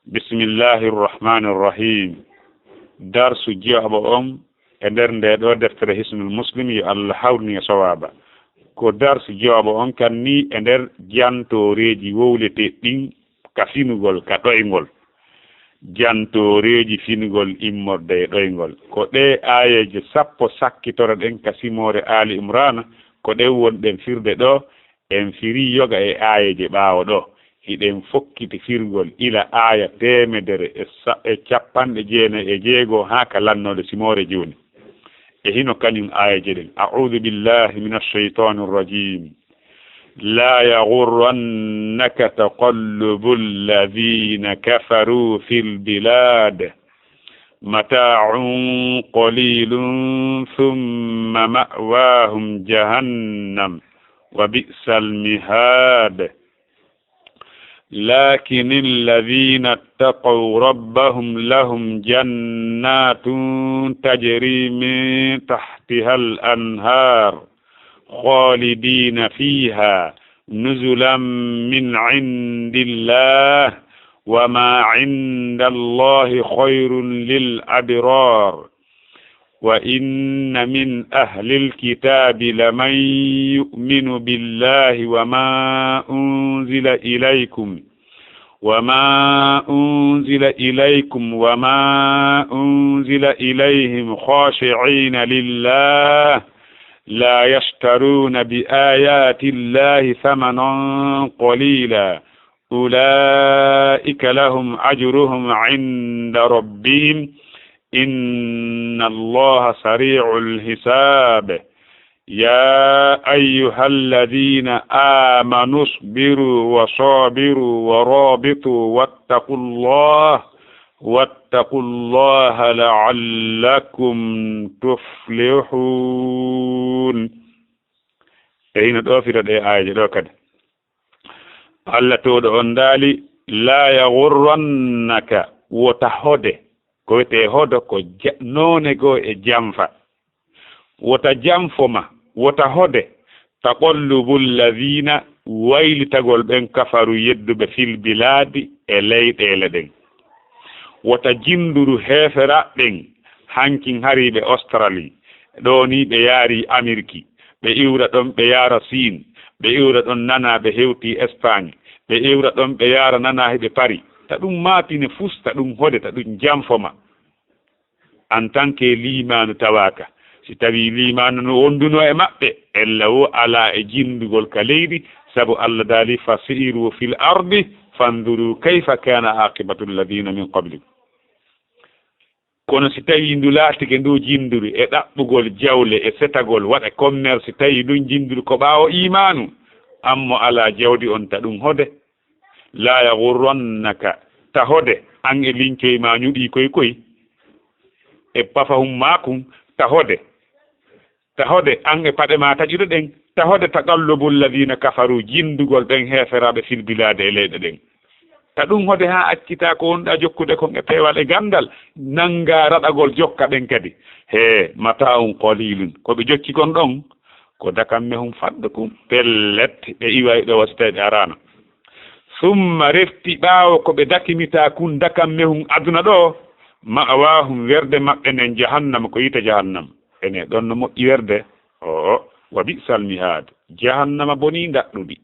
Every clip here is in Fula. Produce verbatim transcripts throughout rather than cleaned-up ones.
Bismillahi irrahmani irrahim. Darsu jeeɓo on e nder nde ɗo deftere Hisnul Muslim, yo Allah hawrni e sowaba. Ko darsu jeeɓo on kan ni e nder jantooreeji wowleteeɗi ɗin ka finugol, ka ɗoyngol. Jantooreeji finugol immorde e ɗoyngol. Ko ɗe aayeeje sappo sakkitoro ɗen ka simoore Ali Imrana, ko ɗen woni ɗen firde ɗo, en firi yoga e aayeeje ɓaawo ɗo. Hiɗen fokkiti firgol ila aaya teemedere e sa-, e cappanɗe jeenayi e jeego haa ka lannoode simoore jooni. E hino kañum aayeeje ɗen. أعوذ بالله من الشيطان الرجيم. لا يغرنك تقلب الذين كفروا في البلاد. متاع قليل ثم مأواهم جهنم وبئس المهاد. لكن الذين اتقوا ربهم لهم جنات تجري من تحتها الأنهار خالدين فيها نزلا من عند الله وما عند الله خير للأبرار. وإن من أهل الكتاب لمن يؤمن بالله وما أنزل إليكم وما أنزل إليكم وما أنزل إليهم خاشعين لله لا يشترون بآيات الله ثمنا قليلا أولئك لهم أجرهم عند ربهم إن الله سريع الحساب. يا أيها الذين آمنوا اصبروا وصابروا ورابطوا واتقوا الله واتقوا الله لعلكم تفلحون. E hino ɗo firo ɗe aayeeje ɗo kadi. Allah towɗo on daali, "Laa yaghurrannaka", wota hode, ko wiyetee hodo ko ja-, noone goo e janfa. Wota janfo ma, wota hode, "taqallubul ladhiina", waylitagol ɓen kafaru yedduɓe, "fil bilaadi", e leyɗeele ɗen. Wota jinduru heeferaaɓe ɓen, hankin hari ɓe Australie, ɗoo ni ɓe yaari Amirki, ɓe iwra ɗon ɓe yaara Siin, ɓe iwra ɗon nana ɓe hewti Espagne, ɓe iwra ɗon ɓe yaara nana hiɓe Paris. Ta ɗum maatine fus, ta ɗum hode, ta ɗum janfo ma. En tant que liimaanu tawaaka, si tawii liimaanu no wonduno e maɓɓe, ella wo alaa e jindugol ka leydi, sabu Allah daali, "Fasiiru fil ardi, fanzuru kayfa kaana aaqibatul ladhiina min qablikum." Kono si tawii ndu laatike ndu jinduru e ɗaɓɓugol jawle e setagol, waɗa commerce, tawi ndun jinduru ko ɓaawo iimaanu, an mo alaa jawdi on, ta ɗum hode. "Laa yaghurrannaka", ta hode, an e lincoy ma ñuɗii koy koy, e pafahum maakun, ta hode. Ta hode, an e paɗe ma taƴuɗe ɗen, ta hode, "taqallubul ladhiina kafaru", jindugol ɓen heeferaaɓe, "fil bilaadi", e leyɗe ɗen. Ta ɗum hode haa accitaa ko wonɗaa jokkude kon e peewal e ganndal, nanngaa raɗagol jokka ɓen kadi. He, "mataa'un qaliilun", ko ɓe jokki kon ɗon, ko dakammehun fanɗukun, pellet, ɓe iway ɗo wa si tawii ɓe araano. "Summa", refti ɓaawo ko ɓe dakimitaa kun dakammehun aduna ɗo, "ma'waahum", werde maɓɓe nden, "jahannama", ko yiite jahannama. Ene ɗon no moƴƴi werde? Oo, "wa bi'sal mihaad", jahannama bonii ndaɗɗudi.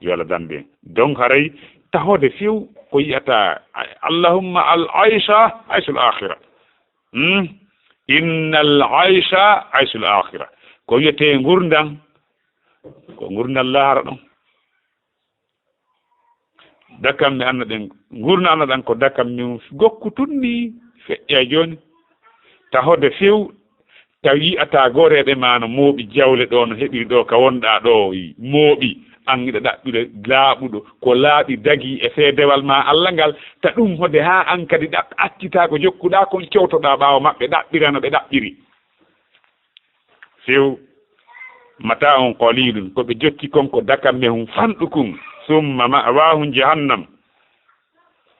Yo Allah dandu en. Donc haray tahode few ko yi'ata, Allahumma al aysha aysul akhira. Hmm? Innal aysha aysul akhira. Ko wiyetee ngurndan, ko ngurndan lahara ɗon. Dakam mi anna ɗen, ngurna anna ɗan ko dakam min gokku tun ni feƴƴa jooni. Tahode few, tawi yi'ata gooreeɓe ma no mooɓi jawle ɗo, no heɓiri ɗo ka wonɗa ɗo, mooɓi, an iɗa ɗaɓɓira laaɓuɗo, ko laaɓi dagi e feedewal ma Allah ngal, ta ɗum hode haa an kadi ɗaɓ-, accita ko jokkuɗa kon, cewtoɗa ɓaawo maɓɓe, ɗaɓɓira no ɓe ɗaɓɓiri. Few, "mata'un qalilun", ko ɓe jokki kon ko dakammehun fanɗukun, "summa ma'wahum jahannam,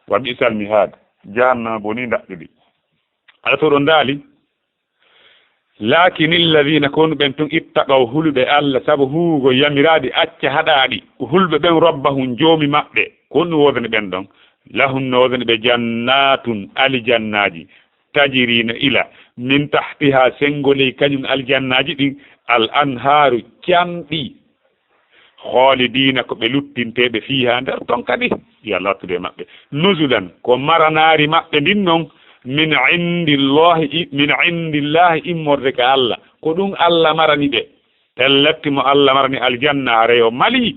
wa bi'sal mihad", jahannama boni ndaɗɗudi. Ala to ɗon daali, "Lakin alladhina", ko woni ɓen tun, "ittaqaw", huluɓe Allah sabu huugo yamiraɗi acca haɗaɗi, ko huluɓe ɓen, "rabbahum", joomi maɓɓe, ko woni wodani ɓen ɗon, Lahun no wodani ɓe jannatun, aljannaaji, tajri no ila, min tahtiha, senngo ley kañum aljannaaji ɗin, al anhaaru, canɗi. Khalidina, ko ɓe luttinteeɓe, fiha, nder ton kadi. Yo Allah wattude e maɓɓe. Nuzulan, ko maranaari maɓɓe ndin non, min indillahi, min indillahi, immorde ka Allah. Ko ɗum Allah marani ɓe. Pellet mo Allah marani aljanna, haray o mali.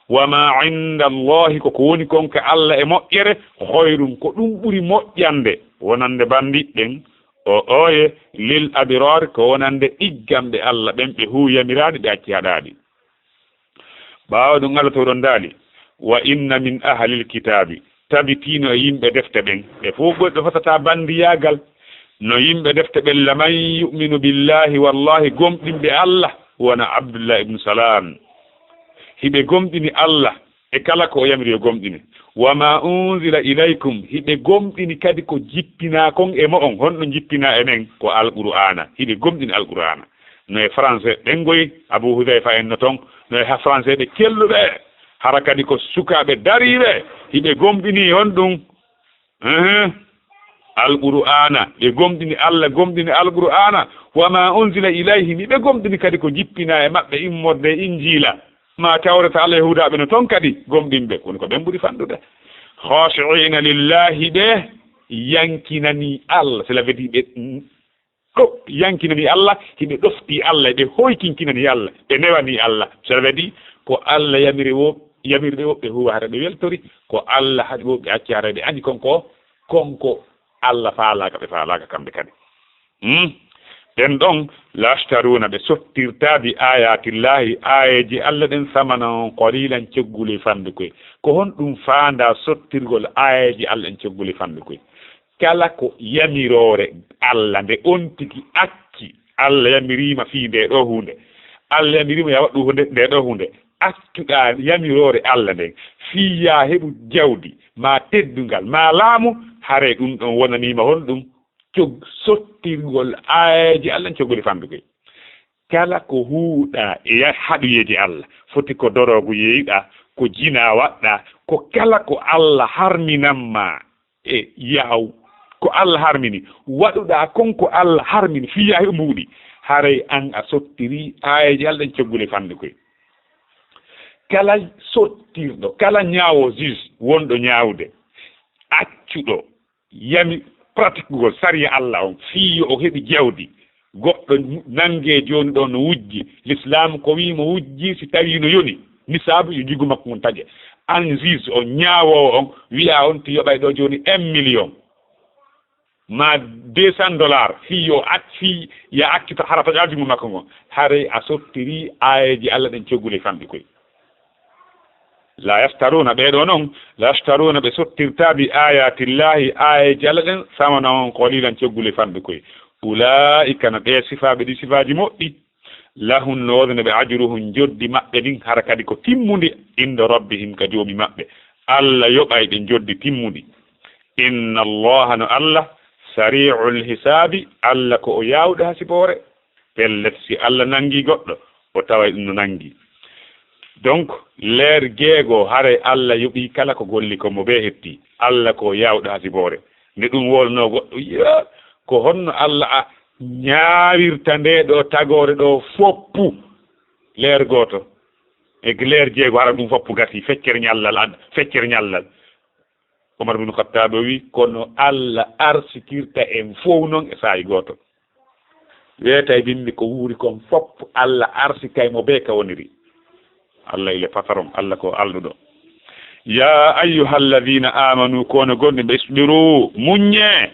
Wa ma inda Allahi, ko ko woni kon ka Allah e moƴƴere, khayrun, ko ɗum ɓuri moƴƴande, wonande bandiɗɗen, o ooye, lil abrar, ko wonande ɗigganɓe Allah ɓen, ɓe huuwi yamiraaɗi, ɓe acci haɗaaɗi. Ɓaawo ɗum Allah to ɗon daali, wa inna min ahlil kitaabi, tabitino e yimɓe defte ɓen, ɓe fof ɓe fotata bandiyaagal, no yimɓe defte ɓen, laman yu'minu billahi, wallahi gomɗinɓe Allah, wona Abdullah ibn Salam. Hiɓe gomɗini Allah e kala ko o yamiri yo gomɗine. Wa ma unzila ilaykum, hiɓe gomɗini kadi ko jippinaa kon e mo'on. Honɗum jippinaa e men? Ko Alqur'aana. Hiɓe gomɗini Alqur'aana. No e français ɗen goy, Abu Hudayfa en no ton, no e ha français ɓe kelluɓe. Hara kadi ko sukaaɓe dariiɓe, hiɓe gomɗini honɗum? Ehe. Alqur'aana, ɓe gomɗini Allah, gomɗini Alqur'aana, wa ma unzila ilayhim, ɓe gomɗini kadi ko jippinaa e maɓɓe immorde e Injiila, ma Tawreta, Allah, Yahuudaaɓe no ton kadi gomɗinɓe, kono ko ɓen ɓuri fanɗude. Khashi'ina lillahi, ɓe yankinani Allah, cela veut dire ɓe ɗo-, yankinani Allah, hiɓe ɗofti Allah, ɓe hoykinkinani Allah, ɓe newani Allah. Cela veut dire ko Allah yamiri wo, yamiri ɓe wo, ɓe huwa hara ɓe weltori, ko Allah haɗi wo, ɓe acci hara ɓe ani kon ko, kon ko Allah faalaaka, ɓe faalaaka kamɓe kadi. Hmm? Ɓen ɗon, lashtaruna, ɓe sottirta bi ayatillahi, aayeeji Allah ɗen, samanan qalilan, coggu ley fanɗukoy. Ko honɗum faandaa sottirgol aayeeji Allah ɗen coggu ley fanɗukoy? Kala ko yamiroore Allah nde on tigi acci, Allah yamiriima fii ndee ɗoo huunde, Allah yamiriima yo a waɗu huunde, ndee ɗoo huunde, accuɗaa yamiroore Allah nden fii yo a heɓu jawdi, maa teddungal, maa laamu, haray ɗum ɗon wonaniima honɗum? Cog-, sottirgol aayeeje Allah, cogori fanɗukoy. Kala ko huuɗaa e ya-, haɗuyeeje Allah, foti ko doroogu yeeyɗaa, ko jinaa waɗɗaa, ko kala ko Allah harminan maa e yaw, ko Allah harmini, waɗuɗaa kon ko Allah harmini, fii yaa heɓu mbuuɗi, haray an a sottirii aayeeje Allah ɗen coggu ley fanɗukoy. Kala sottirɗo, kala ñaawo juge wonɗo ñaawde, accuɗo yami pratikugol sariya Allah on, fii yo o heɓi jawdi. Goɗɗo nangee jooni ɗo no wujji, Lislaam ko wii mo wujji, si tawii no yoni, nisaabu yo njigu makko ngun taƴe. An juge on, ñaawoowo on, wiyaa on ti yoɓay ɗo jooni un million, maa deux cents dollars, fii yo ac-, fii ya accu ta hara taƴaa junngo makko ngon. Haray a sottirii aayeeji Allah ɗen coggu ley fanɗukoy. La yashtaruna, ɓee ɗoo non, la yashtaruna, ɓe sottirtaa bi ayatillahi, aayeeji Allah ɗen, samanan qalilan, coggu ley fanɗukoy. Ulaa'ika, no ɓee sifaaɓe ɗi sifaaji moƴƴi, lahum, no wodani ɓe, ajruhum, njoddi maɓɓe ndin, hara kadi ko timmundi, inda rabbihim, ka Joomi maɓɓe. Allah yoɓay ɓe njoddi timmundi. Inna Allaha, no Allah, sari'ul hisaabi, Allah ko o yaawɗo hasiboore. Pellet, si Allah nangi goɗɗo, o taway ɗum no nangi. Donc, leer jeego, haray Allah yoɓi kala ko golli ko mo bee hetti. Allah ko yaawɗo hasiboore. Nde ɗum wolno goɗɗo, yo, ko honno Allah a ñaawirta nde ɗo tagoore ɗo foppu? Leer gooto. E leer jeego, hara ɗum foppu gasi, feccere ñallal, ad-, feccere ñallal. Omar bin Khattab o wi, kono Allah arsikirta en fow non e saa'i gooto. Weetay bimbi ko wuuri kon fop, Allah arsikay mo bee ka woniri. Allah il est patron, Allah ko alɗuɗo. Ya ayyuhalladhina amanu, kono gonɗi ɓe, isbiru, muññe.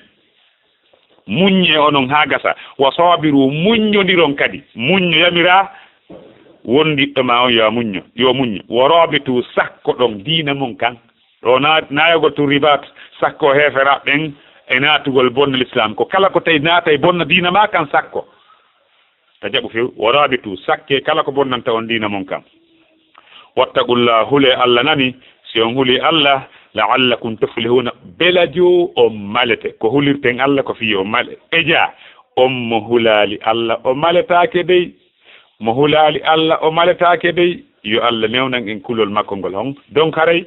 Muññe onon haa gasa. Wa sabiru, muññondiron kadi. Muñño yamira wondiɗɗo ma on, yo a muñño, yo muñño. Wa rabitu, sakko ɗon diina mon kan. Ɗo na-, naayogol tun ribaat, sakko heeferaaɓe ɓen e naatugol bonna Lislaam. Ko kala ko tawi naatay bonna diina maa kan, sakko. Ta jaɓu few, wa rabitu, sakke kala ko bonnanta on diina mon kan. Wattaqullah, hulee Allah nani, si on hulii Allah, la'allakum tuflihuna, belajo on malete. Ko hulirten Allah ko fii on male. Eja, on mo hulaali Allah, o maletaake dey. Mo hulaali Allah, o maletaake dey. Yo Allah newnan en kulol makko ngol hon. Donc haray,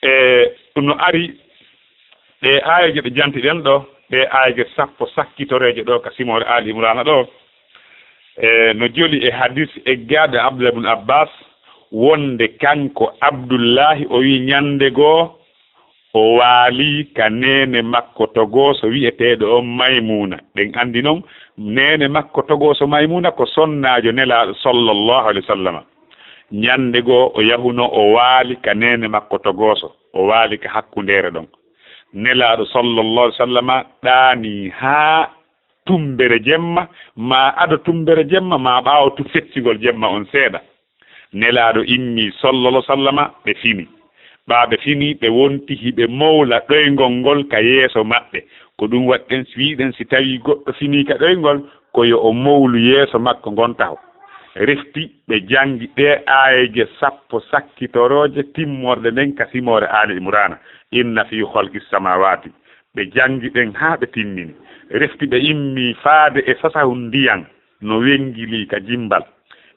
e, no ari, Ɗee aayeeje ɗe jantiɗen ɗo, ɗee aayeeje sappo sakkitoreeje ɗo ka simoore Aali Imraana ɗo, e no joli e hadis eggaaɗo Abdullah ibn Abbas, wonde kanko Abdullahi o wi ñande goo o waali ka neene makko togooso wi'eteeɗo on Maymuna. Ɗen anndi non neene makko togooso Maymuna ko sonnaajo Nelaaɗo sallallahu alayhi wa sallama. Ñande goo o yahuno o waali ka neene makko togooso, o waali ka hakkundeere ɗon. Nelaaɗo sallallahu alayhi wa sallama ɗaanii haa tumbere jemma, maa ado tumbere jemma, maa ɓaawo tu feccigol jemma on seeɗa. Nelaaɗo immii sallallahu alayhi wa sallama, ɓe fini. Ɓaa ɓe fini, ɓe wonti hiɓe mowla ɗoyngol ngol ka yeeso maɓɓe. Ko ɗum waɗi ɗen, si wi'uɗen si tawii goɗɗo finii ka ɗoyngol, ko yo o mowlu yeeso makko ngon taho. Refti ɓe janngi ɗee aayeeje sappo sakkitorooje timmorde nden ka simoore Aali Imraana, "Inna fii khalqis samaawaati." Ɓe janngi ɗen haa ɓe timmini. Refti ɓe immii faade e sasahun ndiyan no wenngilii ka jimmbal.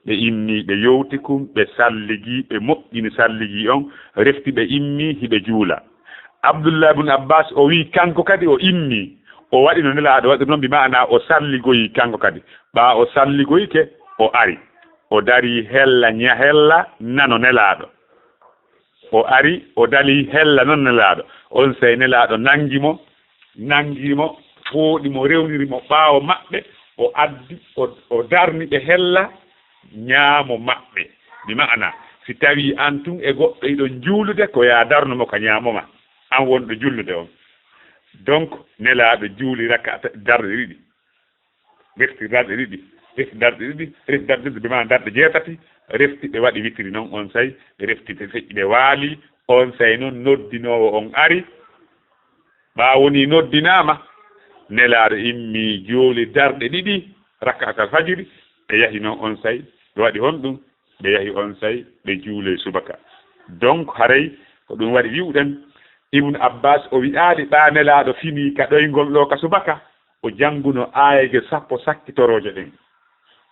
Ɓe immii ɓe yowti kun, ɓe salligii, ɓe moƴƴini salligii on. Refti ɓe immii hiɓe juula. Abdullah ibn Abbas o wi'i kanko kadi o immii, o waɗi no Nelaaɗo waɗiri non, bi maana o salligoyii kanko kadi. Ɓaa o salligoyike, o ari. O darii hella ñahella nano Nelaaɗo. O ari, o dalii hella non Nelaaɗo. Onsay Nelaaɗo nangi mo, nangi mo, fooɗi mo, rewniri mo ɓaawo maɓɓe, o addi, o, o darni ɓe hella ñaamo maɓɓe. Bi maana, si tawii an tun e goɗɗo hiɗon juulude, ko yaa darnu mo ka ñaamo maa, an wonɗo jullude on. Donc, Nelaaɗo juuli raka darɗe ɗiɗi. Refti darɗe ɗiɗi, refti darɗe ɗiɗi, refti darɗe ɗiɗi, bi maana darɗe jeetati, refti ɓe waɗi witiri non, onsay refti ɓe feƴƴi ɓe waali, onsay non noddinoowo on ari. Ɓaawo nii noddinaama, Nelaaɗo immii juuli darɗe ɗiɗi, raka'atal fajiri, ɓe yahi non onsay, ɓe waɗi honɗum? Ɓe yahi onsay, ɓe juuloyi subaka. Donc, haray ko ɗum waɗi wi'uɗen, Ibn Abbas o wi'aali ɓaa Nelaaɗo finii ka ɗoyngol ɗoo ka subaka, o jannguno aayeeje sappo sakkitorooje ɗen.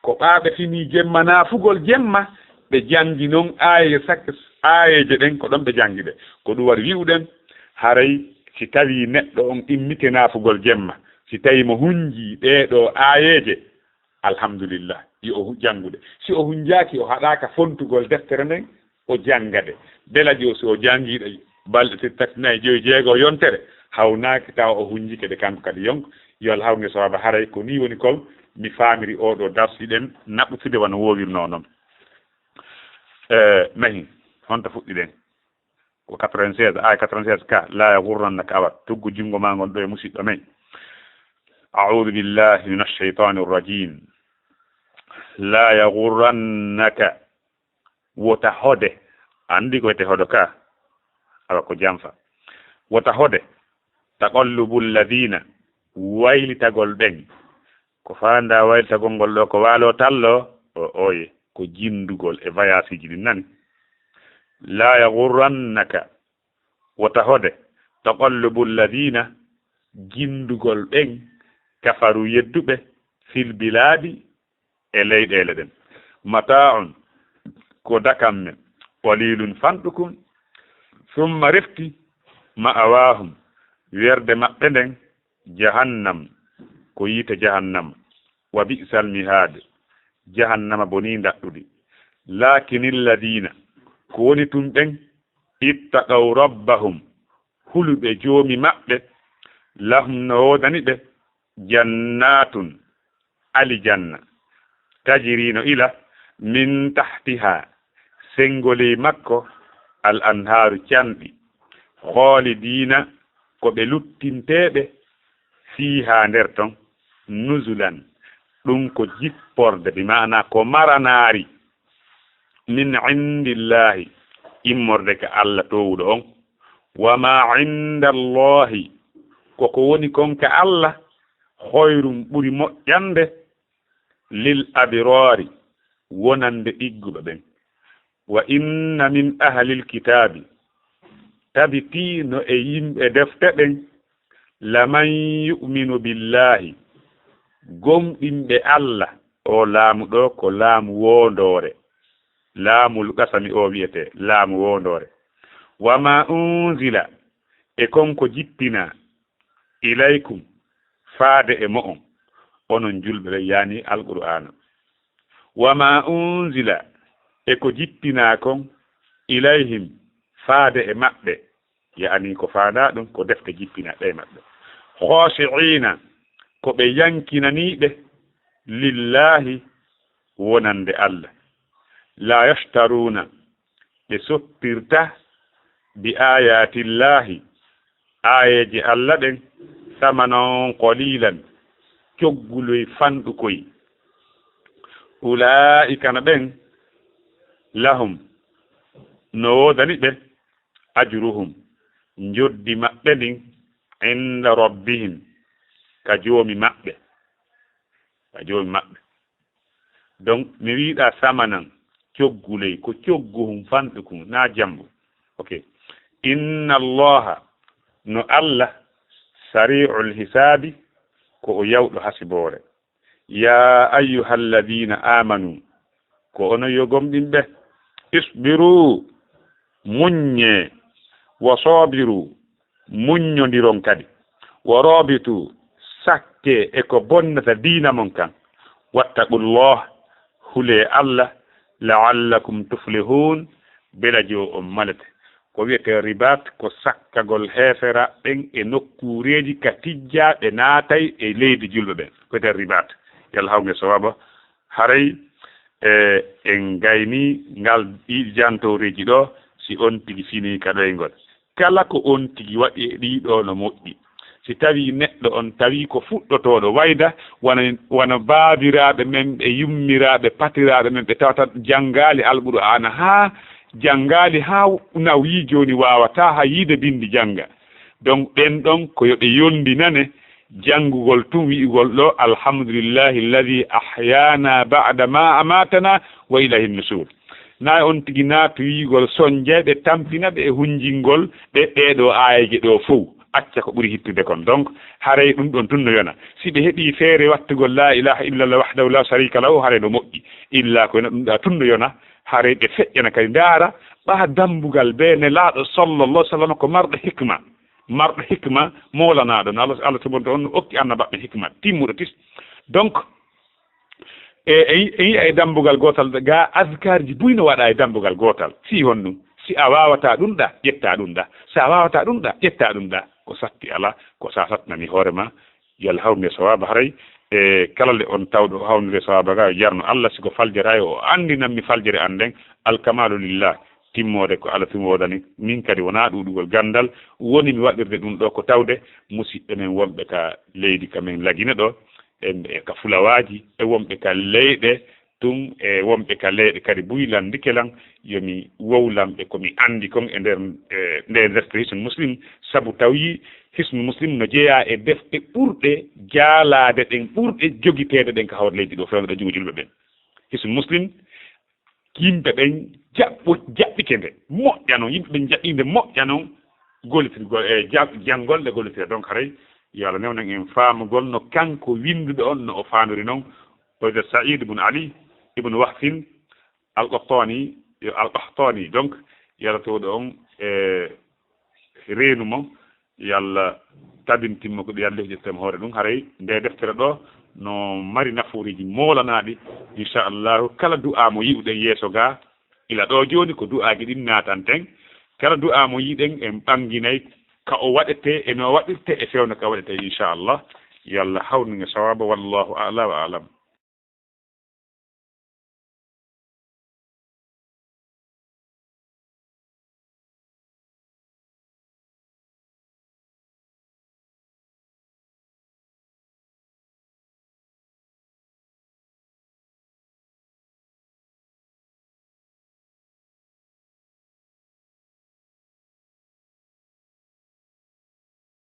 Ko ɓaa ɓe finii jemma naafugol jemma, ɓe janngi non aayeeje sak-, aayeeje ɗen, ko ɗon ɓe janngi ɗe. Ko ɗum waɗi wi'uɗen, haray si tawii neɗɗo on immike naafugol jemma, si tawii mo hunjii ɗee ɗoo aayeeje, alhamdulillah, yo o hu-, janngude. Si o hunjaaki, o haɗaaka fontugol deftere nden, o janngade. Belajo, si o janngii ɗe balɗe tati, tati, nayi, joyi, jeego yontere, hawnaaki tawa o hunjike ɗe kanko kadi. Yonk, yo Allah hawnge sawaba, haray ko nii woni kon mi faamiri oo ɗoo darsi ɗen naɓutude wano woowirnoo non. Eh, mahi, honto fuɗɗiɗen? Ko quatre-vingt-seize, aaya quatre-vingt-seize ka, "La yaghurrannaka", awa, tuggu junngo maa ngon ɗoo e musiɗɗo men. A'udhu billahi minash shaytanir rajim. "La yaghurrannaka", wota hode. Anndi ko wiyetee hodo ka? Awa ko janfa. Wota hode. "Taqallubul ladhina", waylitagol ɓen. Ko faandaa waylitagol ngol ɗoo, ko waaloo talloo? O, oye, ko jinndugol e vayaasiiji ɗin nani. "La yaghurrannaka", wota hode. "Taqallubul ladhina", jinndugol ɓen, "kafaru", yedduɓe, "fil biladi", e leyɗeele ɗen. "Mata'un", ko dakamme, "qalilun", fanɗukum, "thumma", refti, "ma'awahum", werde maɓɓe nden, "jahannam", ko yiite jahannama, "wa bi'sal mihad", jahannama bonii ndaɗɗudi. "Lakinil ladhina", ko woni tun ɓen, "ittaqaw rabbahum", huluɓe joomi maɓɓe, "lahum", no woodani ɓe, "jannatun", alijanna, "tajri", no ila, "min tahtiha", senngo ley makko, "al anharu", canɗi, "khalidina", ko ɓe luttinteeɓe, "fiha", nder ton, "nuzulan", ɗum ko jipporde, bi maana ko maranaari, "min indillahi", immorde ka Allah toowuɗo on, "wa ma indallahi", ko ko woni kon ka Allah, "khayrun", ɓuri moƴƴande, "lil abrari", wonande ɗigguɓe ɓen. "Wa inna min ahlil kitaabi", tabitii no e yimɓe defte ɓen, "laman yu'minu billahi", gomɗinɓe Allah, o laamu ɗoo ko laamu woondoore, laamul qasami o wi'etee, laamu woondoore. "Wa ma unzila", e kon ko jippinaa, ilaykum, faade e mo'on, onon julɓe ɓe, yaani Alqur'aana. Wa ma unzila, e ko jippinaa kon, ilayhim, faade e maɓɓe, yaani ko faandaa ɗum ko defte jippinaaɗe e maɓɓe. Khashi'ina, ko ɓe yankinaniiɓe, lillahi, wonande Allah. La yashtaruna, ɓe soppirta, bi ayatillahi, aayeeje Allah ɗen, samanan qalilan, cogguloy fanɗukoy. Ulaa'ika, na ɓen, lahum, no woodani ɓe, ajruhum, njoddi maɓɓe ndin, inda rabbihim, ka Joomi maɓɓe, ka Joomi maɓɓe. Donc, mi wiɗa samanan, cogguloy, ko cogguhum fanɗukum, na jambu. Ok. Inna Allaha, no Allah, sari'ul hisaabi, ko o yawɗo hasiboore. Ya ayyuhalladhina amanu, ko onon yo gomɗinɓe, isbiru, muññee, wa sabiru, muññondiron kadi, wa rabitu, sakkee e ko bonnata diina mon kan, wattaqullah, hulee Allah, la'allakum tuflihun, belajo on malete. Ko wiyetee ribaat, ko sakkagol heeferaaɓe ɓen e nokkuureeji ka tijjaa ɓe naatay e leydi julɓe ɓen. Ko wiyetee ribaat. Yo Allah hawru e sawaaba. Haray, e, en gaynii ngal ɗii jantooreeji ɗoo, si on tigi finii ka ɗoyngol. Kala ko on tigi waɗi e ɗii ɗoo no moƴƴi. Si tawii neɗɗo on tawii ko fuɗɗotooɗo wayda, wano, wano baabiraaɓe men ɓe, yummiraaɓe, patiraaɓe men ɓe tawata janngaali Alqur'aana haa janngaali haa nawyii jooni waawataa haa yiide binndi jannga. Donc, ɓen ɗon ko yo ɓe yondinane janngugol tun wi'ugol ɗoo, "Alhamdulillahi alladhi ahyana ba'da ma amatana wa ilayhi nusur." Na on tigi naatu wi'ugol sonjay ɓe tampina ɓe e hunjingol ɓe ɓee ɗoo aayeeje ɗoo fow. Acca ko ɓuri hittude kon. Donc, haray ɗum ɗon tun no yona. Si ɓe heɓii feere wattugol la ilaha illallah wahdahu la sharika lahu, haray no moƴƴi. Illa ko yona ɗum ɗa tun no yona, haray ɓe feƴƴana kadi ndaara ɓaa dambugal bee Nelaaɗo sallallahu alaihi wasallam ko marɗo hikma. Marɗo hikma, moolanaaɗo. No Allah, Allah subhanahu wa ta'ala on okki annabaɓe hikma timmuɗo tis. Donc, e, e, e yi'a e dambugal gootal, ga azkarji buy no waɗa e dambugal gootal. Si honɗum? Si a waawataa ɗum ɗa, ƴettaa ɗum ɗa. Si a waawataa ɗum ɗa, ƴettaa ɗum ɗa. Ko satti alaa, ko sa satnani hoore ma, yo Allah hawru e sawaaba haray. E kala nde on tawɗo o hawniri e sawaaba ga, yo jarno Allah, si ko faljere hay o anndinan mi faljere an nden, alkamalu lillah, timmoode ko Allah tun woodani, min kadi wonaa ɗuuɗugol ganndal woni mi waɗirde ɗum ɗoo, ko tawde musiɓɓe men wonɓe ka leydi ka men Lagine ɗoo, e, e ka Fulawaaji, e wonɓe ka leyɗe tun, e wonɓe ka leyɗe kadi buy lanndike lan, yo mi wowlan ɓe ko mi anndi kon e nder, e, nde defte Hisnul Muslim, sabu tawi Hisnul Muslim no jeyaa e defte ɓurɗe jaalaade ɗen, ɓurɗe jogiteede ɗen ka hawre leydi ɗoo, fewndo ɗo junngo julɓe ɓen. Hisnul Muslim, yimɓe ɓen jaɓɓo-, jaɓɓike nde moƴƴa non, yimɓe ɓen jaɓɓii nde moƴƴa non, gollitirgol e ja-, janngol ɗe gollitiree. Donc, haray yo Allah newnan en faamugol no kanko winnduɗo on no o faandori non. O wi'etee Sa'id ibn Ali ibn Wahfin al-Qahtani, yo al-Qahtani. Donc, yo Allah towɗo on e reenu mo, yo Allah tabintin mo ko ɓe yalla ƴettema hoore ɗum. Haray nde deftere ɗoo no mari nafuureeji moolanaaɗi. Inchallahu, kala du'a mo yi'uɗen yeeso ga, ila ɗoo jooni ko du'aaji ɗin naatanten. Kala du'a mo yi'uɗen, en ɓannginay ka o waɗetee e no waɗirtee e fewndo ka waɗetee, inchallah. Yo Allah hawnu e sawaaba. Wallahu a'la wa a'lam.